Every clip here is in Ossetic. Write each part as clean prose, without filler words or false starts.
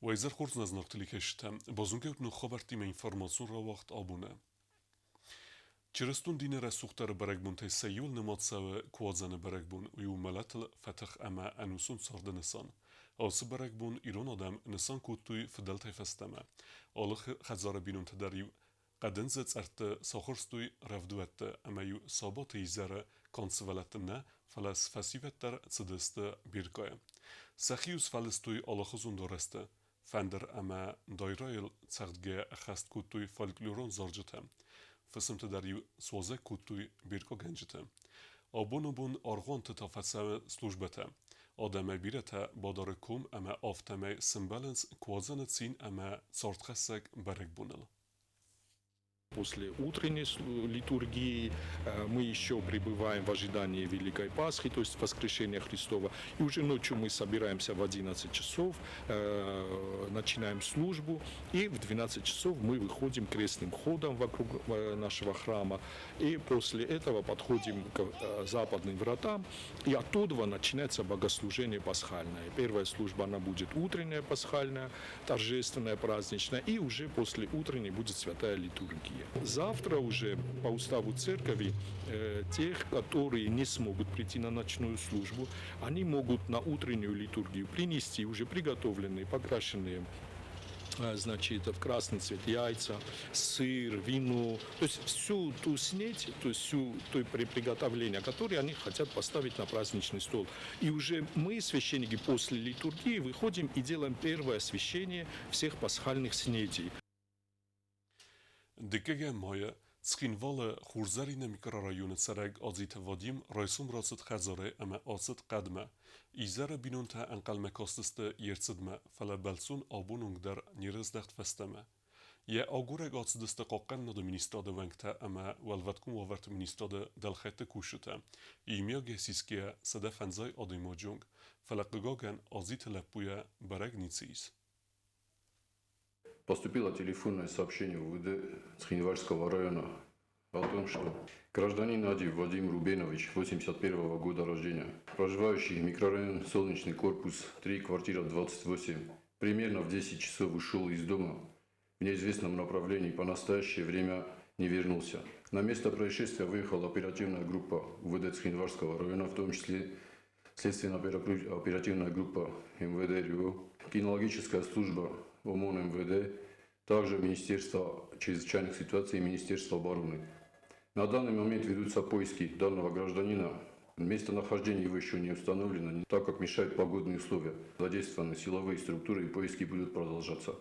Уӕ хорз нӕзнӕгтыликӕсджытӕ, базонгӕ ут ног хабӕрттимӕ информацион рауагъд абоны. Чырыстон дины рӕсугъддӕр бӕрӕгбонтӕй сӕ иуыл нымад цӕуы Куадзӕны бӕрӕгбон, уый у мӕлӕтыл фӕтых ӕмӕ ӕнусон царды нысан. Ацы бӕрӕгбон ирон адӕм нысан кодтой фыдӕлтӕй фӕстӕмӕ. Алы хӕдзары бинонтӕ дӕр-иу хъӕдындзы цъӕртты сахуырстой рӕвдуӕтты ӕмӕ-иу сабаты изӕры канд сывӕллӕтты нӕ, фӕлӕ фӕсивӕд дӕр цыдысты биркъайы. Сӕхи-иу сфӕлыстой алыхуызон дарӕсты, фӕндыр ӕмӕ дайрайыл цӕгъдгӕ ӕххӕст кодтой фольклорон зарджытӕ. Фысымты дӕр-иу суазӕг кодтой биркъагӕнджытӕ. Абоны бон аргъуанты та фӕцӕуы службӕтӕ. Адӕмӕй бирӕтӕ бадары ком ӕмӕ афтӕмӕй сымбӕлынц Куадзӕны цин ӕмӕ цардхӕссӕг бӕрӕгбоныл. После утренней литургии мы еще пребываем в ожидании Великой Пасхи, то есть воскрешения Христова. И уже ночью мы собираемся в 11 часов, начинаем службу, и в 12 часов мы выходим крестным ходом вокруг нашего храма. И после этого подходим к западным вратам, и оттуда начинается богослужение пасхальное. Первая служба, она будет утренняя пасхальная, торжественная, праздничная, и уже после утренней будет святая литургия. Завтра уже по уставу церкви тех, которые не смогут прийти на ночную службу, они могут на утреннюю литургию принести уже приготовленные, покрашенные, значит, в красный цвет яйца, сыр, вино, то есть всю ту снедь, то есть всю то приготовление, которое они хотят поставить на праздничный стол. И уже мы, священники, после литургии выходим и делаем первое освящение всех пасхальных снедей. Дыккӕгӕм майы Цхинвалы Хурзӕрины микрорайоны цӕрӕг Адзиты Вадим райсом рацыд хӕдзарӕй ӕмӕ ацыд хъӕдмӕ. Изӕры бинонтӕ ӕнхъӕлмӕ кастысты йе рцыдмӕ, фӕлӕ бӕлццон абон онг дӕр не рыздӕхт фӕстӕмӕ. Йӕ агурӕг ацыдысты Хъахъхъӕнынады министрады уӕнгтӕ ӕмӕ Уӕлвӕткон уавӕрты министрады дӕлхӕйтты кусджытӕ. Иумиагӕй сисгӕйӕ 150 адӕймаджы онг, фӕлӕ хъыгагӕн, Адзиты лӕппуйӕ бӕрӕг ницы ис. Поступило телефонное сообщение в УВД Цхинвальского района о том, что гражданин Адиев Вадим Рубенович, 81 года рождения, проживающий в микрорайон Солнечный корпус 3, квартира 28, примерно в 10 часов ушел из дома в неизвестном направлении, по настоящее время не вернулся. На место происшествия выехала оперативная группа УВД Цхинвальского района, в том числе следственно-оперативная группа МВД РЮ, кинологическая служба ОМОН МВД, также Министерство чрезвычайных ситуаций и Министерство обороны. На данный момент ведутся поиски данного гражданина. Местонахождение его еще не установлено, так как мешают погодные условия. Задействованы силовые структуры, и поиски будут продолжаться.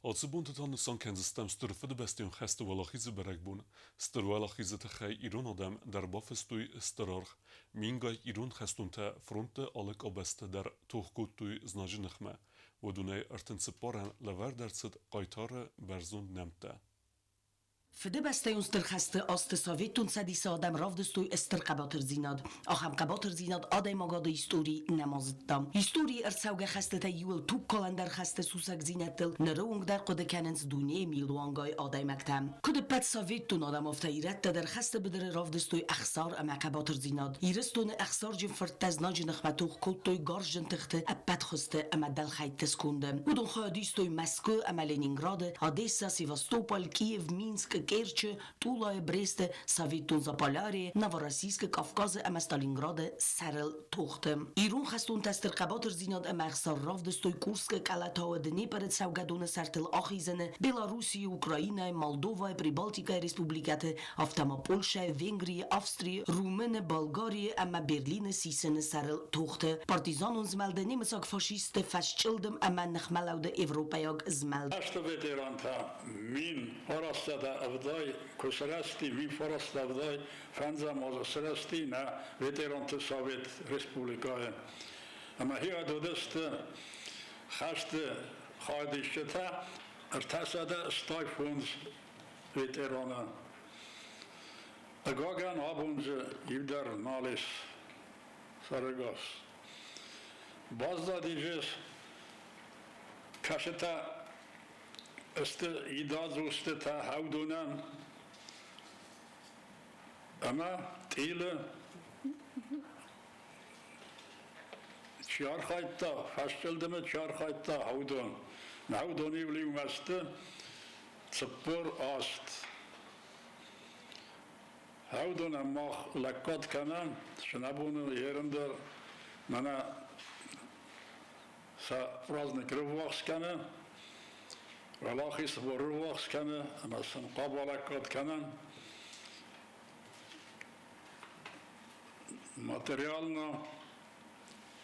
Ацы бонты та нысан кӕндзыстӕм Стыр Фыдыбӕстӕйон хӕсты Уӕлахизы бӕрӕгбон. Стыр Уӕлахизы тыххӕй ирон адӕм дӕр бафыстой стыр аргъ. Мингай ирон хӕстонтӕ фронтты алы къабӕзты дӕр тох кодтой знаджы ныхмӕ. Уыдонӕй 34-ӕн лӕвӕрд ӕрцыд хъайтары бӕрзонд нӕмттӕ. Фыдыбӕстӕйон Стыр хӕсты азты Советон Цӕдисы адӕм равдыстой стыр хъӕбатырдзинад. Ахӕм хъӕбатырдзинад адӕймагады истори нӕма зыдта. Историйы ӕрцӕугӕ хӕстытӕй иуыл тугкалӕндӕр хӕсты сусӕгдзинӕдтыл ныры онг дӕр хъуыды кӕнынц дунейы милуангай адӕймӕгтӕ. Куыд ӕппӕт советон адӕм, афтӕ ирӕттӕ дӕр хӕсты быдыры равдыстой ӕхсар ӕмӕ хъӕбатырдзинад. Ирыстоны ӕхсарджын фырттӕ знаджы ныхмӕ тох кодтой гарзджын тыхты ӕппӕт хуызты ӕмӕ дӕлхӕйтты сконды. Уыдон хайад истой Мӕскуы ӕмӕ Ленинграды, Одесса, Севастополь, Киев, Минск, Керчы, Тулайы, Бресты, Советон Заполярье, Новороссийскы, Кавказы ӕмӕ Сталинграды сӕрыл тохты. Ирон хӕстонтӕ стыр хъӕбатырдзинад ӕмӕ ӕхсар равдыстой Курскы Къӕлӕтауы Днепры цӕугӕдоны сӕртыл ахизыны, Белоруссийы, Украинӕйы, Молдовӕйы, Прибалтикӕйы республикӕты, афтӕ ма Польшӕйы, Венгрийы, Австрийы, Румыны, Болгарийы ӕмӕ Берлины сисыны сӕрыл тохты. Партизанон змӕлды немыцаг фашистты фӕсчъылдым ӕмӕ ныхмӕлӕуды европӕйаг змӕлд. Хӕсты ветерантӕ 1970 куы сырӕзти, 1975 азы сырӕзти нӕ ветеранты совет республикӕйы. Ӕмӕ хиад уыдысты хӕсты хайадисджытӕ 385 ветераны. Хъыгагӕн, абон дзы иу дӕр нал ис сӕрӕгас. Баззадис кӕсытӕ сты идӕдз устытӕ хӕудонӕн ӕмӕ тъилы. Чи архайдта, фӕсчъылдымы чи архайдта, уыдон. Нӕ уыдон иу иумӕ сты 48. Уыдонӕн мах лӕггад кӕнӕм, сынӕбоны ерын дӕр мӕнӕ сӕ праздник рыввахс кӕны, Уӕлахиз рыввахс кӕны ӕмӕ сын хъуамӕ кӕнӕм. Материально.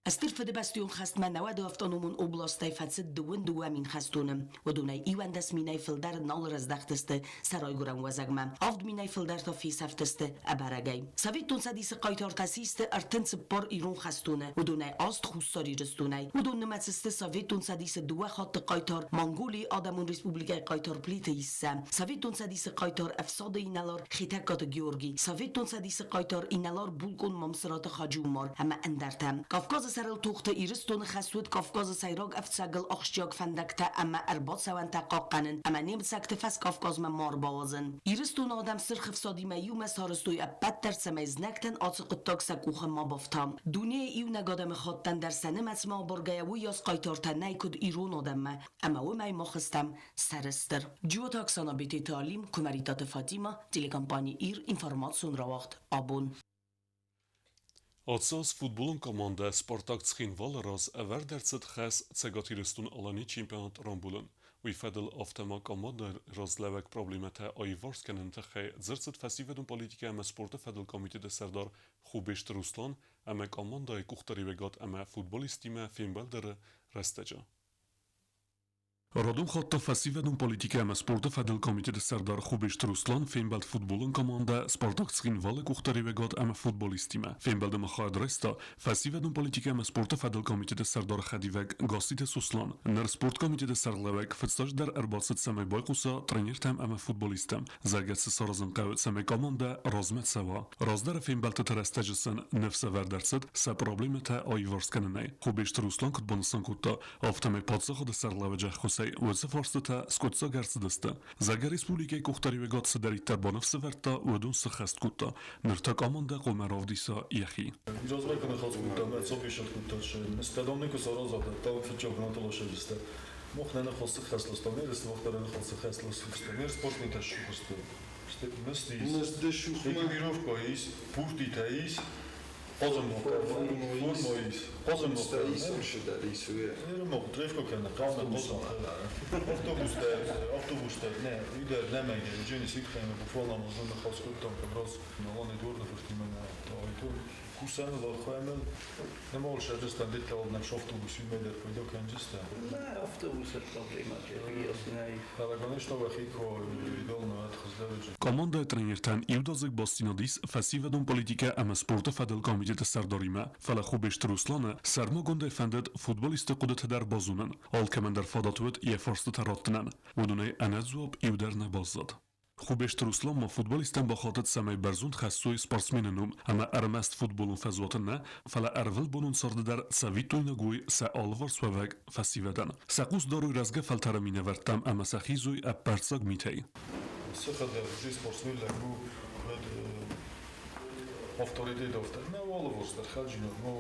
Стыр Фыдыбӕстӕйон хӕстмӕ науӕды автономон областӕй фӕцыд 22 000 хӕстоны. Уыдонӕй 11 000-ӕй фылдӕр нал раздӕхтысты сӕ райгуырӕн уӕзӕгмӕ. 7 000-ӕй фылдӕр та фесӕфтысты ӕбӕрӕгӕй. Советон Цӕдисы хъайтартӕ систы 34 ирон хӕстоны, уыдонӕй 8 Хуссар Ирыстонӕй. Уыдон нымӕцы сты Советон Цӕдисы дыууӕ хатты хъайтар, Монголийы Адӕмон Республикӕйы хъайтар Плиты Иссӕ, Советон Цӕдисы хъайтар ӕфсады инӕлар Хетӕгкаты Георгий, Советон Цӕдисы хъайтар инӕлар-булкъон Мамсыраты Хаджи-Умар ӕмӕ ӕндӕртӕ. Кавказы сӕрыл тохты Ирыстоны хӕс уыд Кавказы сӕйраг ӕфцӕгыл ахсджиаг фӕндӕгтӕ ӕмӕ ӕрбацӕуӕнтӕ хъахъхъӕнын ӕмӕ немыцӕгты фӕскавказмӕ ма ӕрбауадзын. Ирыстоны адӕм Сырх Ӕфсадимӕ иумӕ сарӕзтой ӕппӕт дӕр, цӕмӕй знӕгтӕн ацы хъуыддаг сӕ къухы ма бафта. Дунейы иунӕг адӕмыхаттӕн дӕр сӕ нымӕцмӕ абаргӕйӕ уыйас хъайтартӕ нӕй, куыд ирон адӕммӕ, ӕмӕ уымӕй мах стӕм сӕрыстыр. Джиоты Оксана Бететы Алим, Куымӕридтаты Фатимӕ, телекомпани Ир, информацион рауагъд «Абон». Ацы аз футболон командӕ «Спартак» Цхинвалы раз ӕвӕрд ӕрцыд хӕс Цӕгат Ирыстон-Аланийы чемпионат рамбулын. Уый фӕдыл афтӕ ма командӕйы разлӕууӕг проблемӕтӕ аиварс кӕныны тыххӕй дзырд цыд фӕсивӕдон политикӕ ӕмӕ спорты фӕдыл комитеты сӕрдар Хубежты Руслан ӕмӕ командӕйы къухдариуӕгад ӕмӕ футболисттимӕ фембӕлды рӕстӕджы. Радон хатт та фӕсивӕдон политикӕ ӕмӕ спорты фӕдыл комитеты сӕрдар Хубежты Руслан фембӕлд футболон командӕ «Спартак» Цхинвалы къухдариуӕгад ӕмӕ футболисттимӕ. Фембӕлды ма хайад райста фӕсивӕдон политикӕ ӕмӕ спорты фӕдыл комитеты сӕрдары хӕдивӕг Гасситы Сослан. Ныр спорткомитеты сӕргълӕууӕг фыццаджыдӕр ӕрбацыд, цӕмӕй байхъуса тренертӕм ӕмӕ футболисттӕм, зӕгъгӕ, цы саразын хъӕуы, цӕмӕй командӕ размӕ цӕуа. Раздӕры фембӕлдтыты рӕстӕджы сын ныфс ӕвӕрд ӕрцыд сӕ проблемӕтӕ аиварс кӕнынӕй. Хубежты Руслан куыд банысан кодта, афтӕмӕй паддзахады сӕргълӕууӕджы ӕххуысӕй уыцы фарстытӕ скъуыддзаг ӕрцыдысты. Зӕгъгӕ, республикӕйы къухдариуӕгад цыдӕриддӕр баныфсӕвӕрдта, уыдон сыххӕст кодта. Ныр та командӕ хъуамӕ равдиса йӕхи. Размӕ куы ныхас кодтам, ӕцӕг кодта, стадионы куы саразат, та фыццаг бынатыл ӕсӕджысты. Мах нӕ ныхас сыххӕст ластам, не мах дӕр ныхас сыххӕст ластам. Не спортсментӕ сшухысты. Мисс Экипировка is, пуртитӕ is, форма is, Автобуста, не, иде немеге, Джени сикхеме буквально мазна ныхас кодтам, как раз Алани Дорны фыртимӕ айто кусӕн лахуэмел, nem olsajăstan little nem автобус юмедер пайда кӕнджыстӕ. Командӕйы тренертӕн иудадзыг бастдзинад ис фӕсивӕдон политикӕ ӕмӕ спорты фӕдыл комитеты сӕрдаримӕ, фӕлӕ Хубежты Русланы сӕрмагондӕй фӕндыд футболистты хъуыдыты дӕр базонын. Алкӕмӕн дӕр фадат уыд йӕ фарстытӕ раттынӕн. Уыдонӕй ӕнӕдзуапп иу дӕр нӕ баззад. Хубежты Руслан ма футболисттӕн бахатыд, цӕмӕй бӕрзонд хӕссой спортсмены ном ӕмӕ ӕрмӕст футболон фӕзуаты нӕ, фӕлӕ ӕрвылбонон царды дӕр цӕвиттойнаг уой сӕ алыварс уӕвӕг фӕсивӕдӕн. Сӕ хъус дарой рӕзгӕ фӕлтӕры минӕвӕрттӕм ӕмӕ сӕ хизой ӕппӕрццаг митӕй. Сыхады уже спортсмен лӕгу куыд авторитет автор. Нӕ алыварс дӕр хӕлджинаг, ма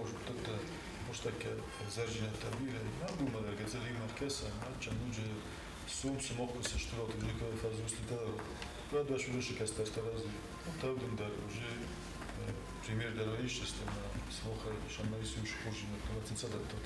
мостакке зӕрджинӕдтӕ бирӕ. Нӕ думӕ дӕр гӕдзӕли меркесӕ, мӕчча нуджы сум сымах куы сыстырат уже фӕзуслитӕ. Куыд уже кӕстӕртӕ раз. Тавдын дӕр уже пример дӕр исчестӕ сымах шаммаисы уш хорзинӕдтӕ цӕдӕттӕ.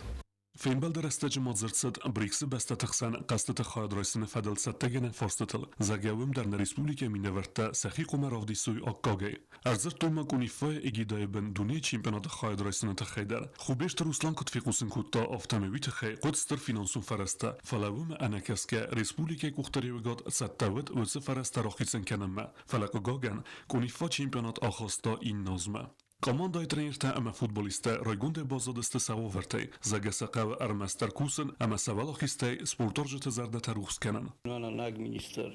Фембӕлды рӕстӕджы ма дзырд цыд БРИКС-ы бӕстӕты хсӕн хъӕзтыты хайад райсыны фӕдыл цӕттӕгӕнӕн фарстытыл. Зӕгъгӕ, уым дӕр нӕ республикӕйы минӕвӕрттӕ сӕхи хъуамӕ равдисой аккагӕй. Ӕрдзырдтой ма КОНИФА-йы эгидӕйы бын дунейы чемпионаты хайад райсыны тыххӕй дӕр. Хубежты Руслан куыд фехъусын кодта, афтӕмӕй уый тыххӕй хъуыд стыр финансон фӕрӕзтӕ, фӕлӕ уымӕ ӕнӕкӕсгӕ республикӕйы къухдариуӕгад цӕттӕ уыд уыцы фӕрӕзтӕ рахицӕн кӕнынмӕ. Фӕлӕ хъыгагӕн, КОНИФА чемпионат ахаста иннӕ азмӕ. Командӕйы тренертӕ ӕмӕ футболисттӕ райгондӕй баззадысты сӕ уавӕртӕй, зӕгъгӕ сӕ хъӕуы ӕрмӕстдӕр кусын ӕмӕ сӕ уӕлахизтӕй спортуарзджыты зӕрдӕтӕ рухс кӕнын. Наг министр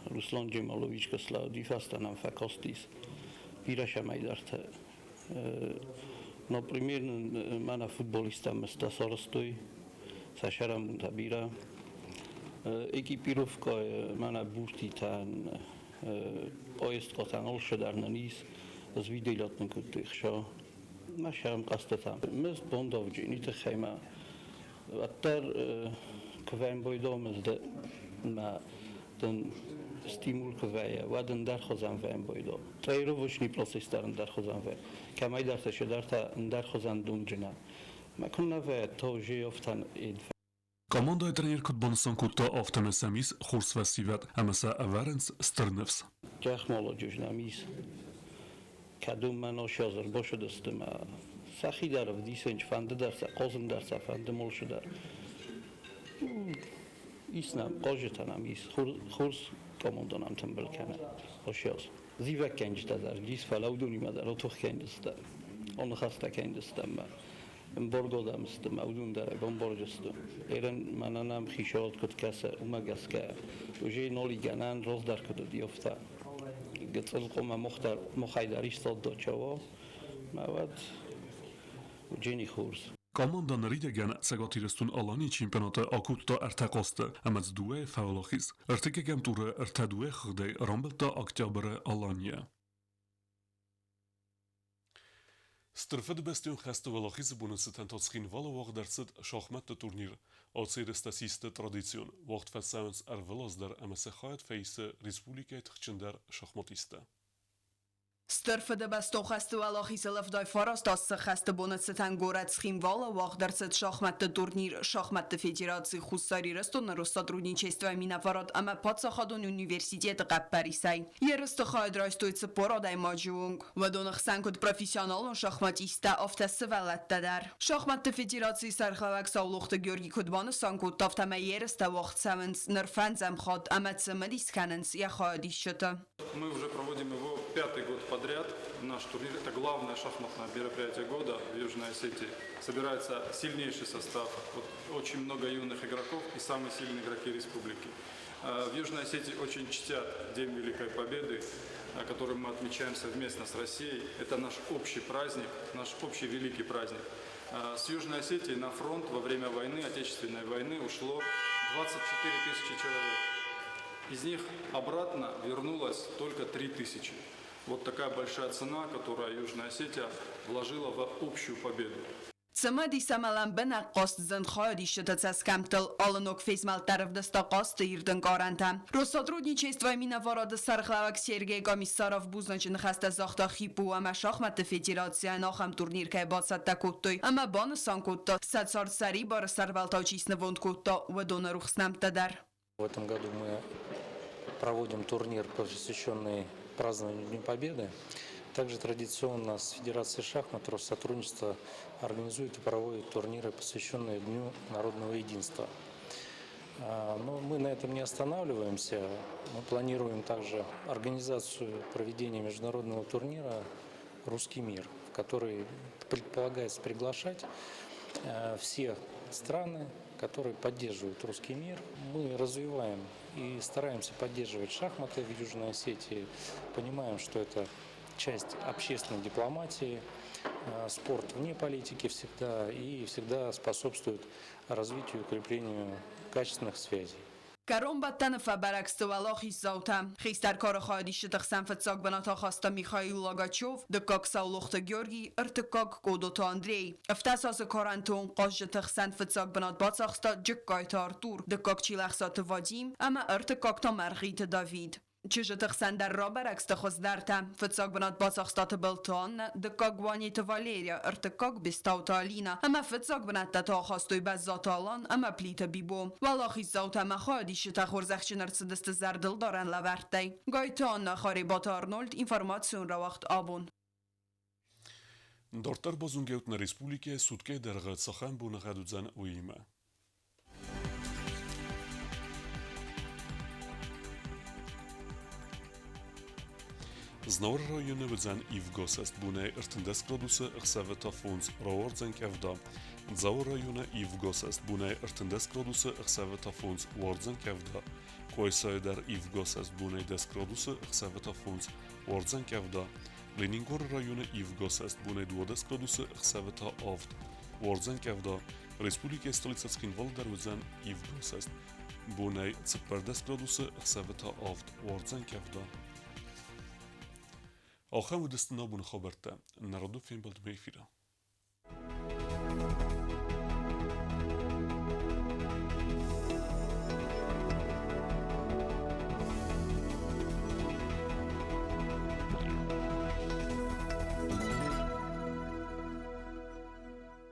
Руслан Джемалович Каслауди фӕстӕ нӕм фӕкастис бирӕ сӕмӕйдӕртӕ. Например, мӕнӕ футболисттӕ мыстӕ сарӕзтой, сӕ сӕрӕнбонтӕ бирӕ. Экипировкӕ мӕнӕ буртитӕн, поездкӕтӕн алцыдӕр нын ис. Ez videilатнын кодтой ӕхца. Мӕ сӕм хъӕстытӕ. Мызд бондавджыни тыххӕй ма уӕддӕр куы вӕййы мызды ма дын стимул куы вӕййы, уӕд ӕндӕр хуызӕн вӕййы. Тренировочный процесс дӕр ӕндӕр хуызӕн вӕййы. Кӕмӕйдӕрты чидӕртӕ ӕндӕр хуызӕн думджынӕ. Мӕ куыннӕ вӕййы, то уже офтӕн ид. Командӕйы тренер куыд банысан кодта, афтӕмӕй сӕм ис хорз фӕсивӕд ӕмӕ сӕ ӕвӕрынц стыр ныфс. Джах молодежь нӕм ис. Кӕд уымӕн ошязыр бошыдысты мӕ сӕхи дӕр ӕвдисӕн, фӕнды дӕр сӕ хъозын дӕр сӕ фӕнды молшы дӕр. Ис нӕм, хъозджытӕ нӕм ис, хорз командӕ нӕм тымбыл кӕны ошяз. Зивӕггӕнджытӕ дӕр ис, фӕлӕ уыдонимӕ дӕр отох кӕндзыстӕм, оныхӕстӕ кӕндзыстӕм мӕ. Ӕмборгодӕм сты мӕ уыдон дӕр ӕмборджысты. Ерын мӕнӕ нӕм хицауад куыд кӕсы, уымӕ гӕсгӕ уже ноли гӕнӕн раздӕр куыд уыди, афтӕ. Гыццыл хъуымӕ мохӕй дӕр истоддочаво, мӕ уӕд уыджени хорз. Командӕ ныридӕгӕн Цӕгат Ирыстон-Аланийы чемпионаты акодта ӕртӕ хъазты ӕмӕ дзы дыууӕйы фӕуӕлахиз. Ӕртыккӕгӕм туры 3-2 хыгъдӕй рамбылдта Октябры Алания. Стыр Фыдыбӕстӕйон хӕсты Уӕлахизы боны цытӕн та Цхинвалы уагъд ӕрцыд шахмӕтты турнир. Ацы ерыстӕ систы традицион. Уагъд фӕцӕуынц ӕрвылаз дӕр ӕмӕ сӕ хайад фӕисы республикӕйы тыхджындӕр шахматисттӕ. Стыр Фыдыбӕстон хӕсты Уӕлахизы 79 азы хӕсты боны цытӕн горӕт Цхинвалы уагъд ӕрцыд шахмӕтты турнир Шахмӕтты федераци Хуссар Ирыстоны Россотрудничествойы минӕварад ӕмӕ паддзахадон университеты хъӕппӕрисӕй. Ерысты хайад райстой 40 адӕймаджы онг. Уыдоны хсӕн куыд профессионалон шахматисттӕ, афтӕ сывӕллӕттӕ дӕр. Шахмӕтты федерацийы сӕргълӕууӕг Саулохты Георгий куыд банысан кодта, афтӕмӕй ерыстӕ уагъд цӕуынц ныр фӕндзӕм хатт ӕмӕ цымыдис кӕнынц йӕ хайадисджыты. Мы уже проводим его пятый год подряд. Наш турнир – это главное шахматное мероприятие года в Южной Осетии. Собирается сильнейший состав, вот, очень много юных игроков и самые сильные игроки республики. В Южной Осетии очень чтят День Великой Победы, который мы отмечаем совместно с Россией. Это наш общий праздник, наш общий великий праздник. С Южной Осетии на фронт во время войны, Отечественной войны, ушло 24 тысячи человек. Из них обратно вернулось только 3 тысячи. Вот такая большая цена, которую Южная Осетия вложила в общую победу. Цымыдис ӕмӕ лӕмбынӕг хъазт хайадисджыты цӕсгӕмттыл алы ног фезмӕлд дӕр ӕвдыста хъазты ирд ӕнкъарӕнтӕ. Россотрудничествойы минӕварады сӕргълӕууӕг Сергей Комиссаров бузныджы ныхӕстӕ загъта ХИПУ ӕмӕ шахмӕтты федерацийӕн ахӕм турнир кӕй бацӕттӕ кодтой ӕмӕ банысан кодта, сӕ цард сӕрибары сӕрвӕлтау чи снывонд кодта, уыдоны рухс нӕмттӕ дӕр. В этом году мы проводим турнир, посвященный празднованию Дня Победы. Также традиционно с Федерацией шахмат Россотрудничество организует и проводит турниры, посвященные Дню народного единства. Но мы на этом не останавливаемся. Мы планируем также организацию проведения международного турнира «Русский мир», в который предполагается приглашать все страны, которые поддерживают русский мир. Мы развиваем и стараемся поддерживать шахматы в Южной Осетии. Понимаем, что это часть общественной дипломатии, спорт вне политики всегда и всегда способствует развитию и укреплению качественных связей. Кӕронбӕттӕны фӕбӕрӕг сты уӕлахиздзаутӕ. Хистӕр кары хайадисджыты хсӕн фыццаг бынат ахаста Михаил Логачев, дыккаг Саулохты Георгий, ӕртыккаг Къодоты Андрей. 17 азы карӕнты онг хъазджыты хсӕн фыццаг бынат бацахста Джыккайты Артур, дыккаг Чилӕхсаты Вадим ӕмӕ ӕртыккаг та Мӕргъиты Давид. Чызджыты хсӕн дӕр рабӕрӕг сты хуыздӕртӕ. Фыццаг бынат бацахста Тыбылты Аннӕ, дыккаг Уанеты Валерия, ӕртыккаг Бестауты Алина ӕмӕ фыццаг бынӕттӕ та ахастой Бӕззаты Алан ӕмӕ Плиты Бибо. Уӕлахиздзаутӕ ӕмӕ хайадисджытӕ хорзӕхджын ӕрцыдысты зӕрдылдарӕн лӕвӕрттӕй. Гайты Аннӕ, Харебаты Арнольд, информацион рауагъд «Абон». Дарддӕр базонгӕут нӕ республикӕйы суткӕйы дӕргъы цахӕм боныгъӕд уыдзӕн, уыимӕ. Знауыры районы уыдзӕн ивгӕ бонӕй 13 градусы, ӕхсӕвы та 5, рауардзӕн къӕвда. Дзауы районы ивгӕ бонӕй 13 градусы, ӕхсӕвы та 5, уардзӕн къӕвда. Къуайсайы дӕр ивгӕ бонӕй 10 градусы, ӕхсӕвы та 5, уардзӕн къӕвда. Ленингоры районы ивгӕ бонӕй 12 градусы, ӕхсӕвы та 7, уардзӕн къӕвда. Республикӕйы столицӕ Цхинвалы дӕр уыдзӕн ивгӕ бонӕй 14 градусы, ӕхсӕвы та 7, уардзӕн къӕвда. Ахӕм уыдысты нӕ абоны хабӕрттӕ. Нӕ радон фембӕлдмӕ эфиры.